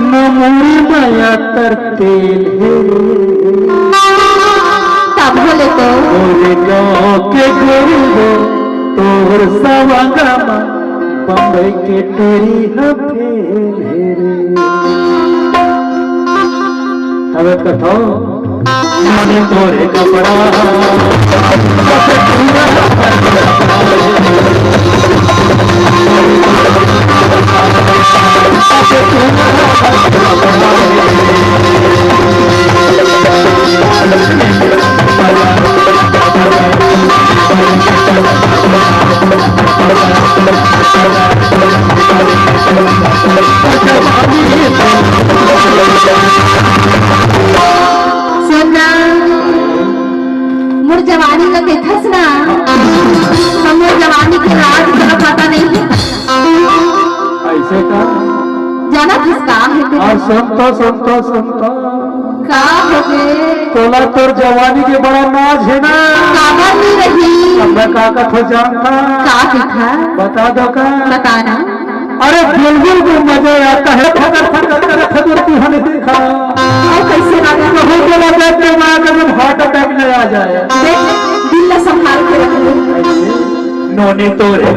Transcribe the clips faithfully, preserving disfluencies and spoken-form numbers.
न मुड़ी मया तर तेल हे रे। तब बोले तो। तोरे गाँव के गोरी हो, तोर सवांगा मा बम्बई के टूरी ह फेल हे रे। अब कथो। मने तोरे कपड़ा। सुन ना, मोर जवानी ला देखस ना, त मोर जवानी के राज तोला पता नहीं। ऐसे का? जानत हस का हे तेला? और सुन तो, सुन तो, सुन तो। का हो गे? तोला तोर जवानी के बड़ा नाज हे ना। काबर नहीं रही? अब मैं का कथो जानत हस? का कथस? बता दो का? बता ना। अरे बुलबुल को मजा आता है, फकर फकर करे खजूर की हमें देखा। और कैसे लगा? तो हो तो लगा के माँ का जब heart attack न आ जाए। देख, दिल ला संभाल के रखो। नोनी तोरे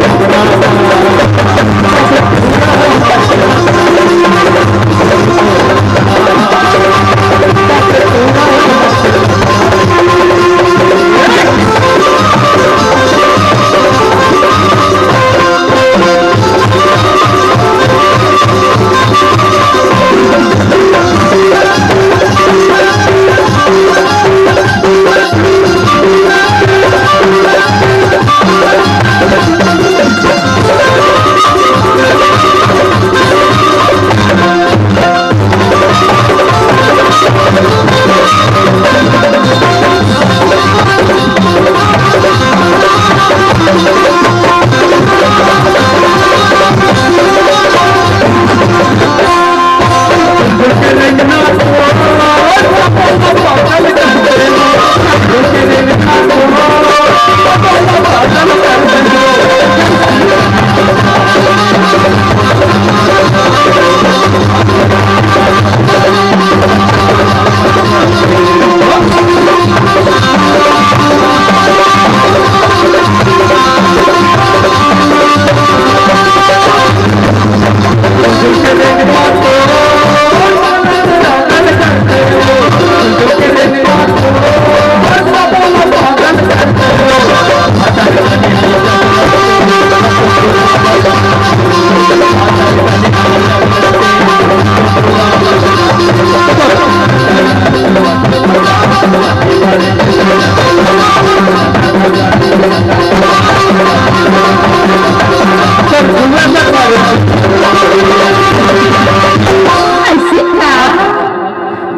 ऐसे का?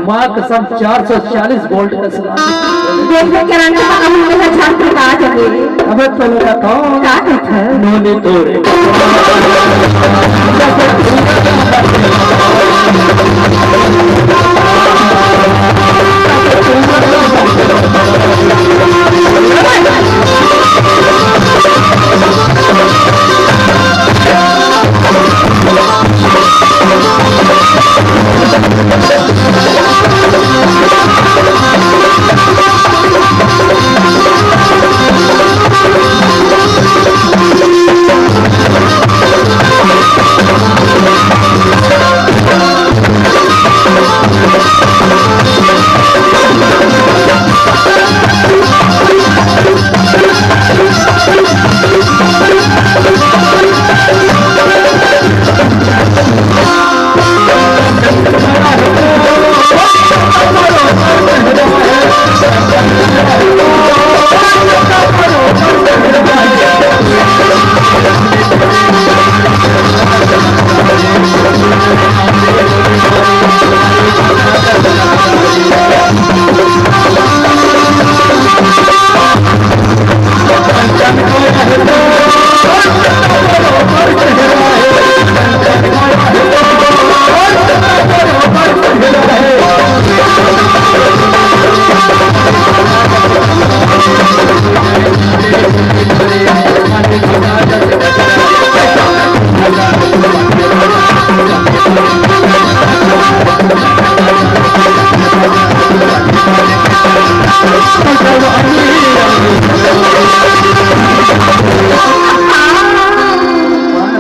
माँ कसम, चार सौ चालीस वोल्ट का सलाम। देख, देख के रंग का अभी मेरा झांक के आ जावे। अबे तो लगा था। का कहत है? नोनी तोरे।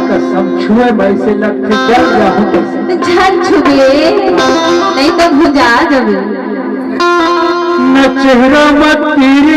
कसम छुए में ऐसे लगथे, जल जाहूं बस। झन छुबे, नहीं तो भुंजा जबे। न चेहरा म तीर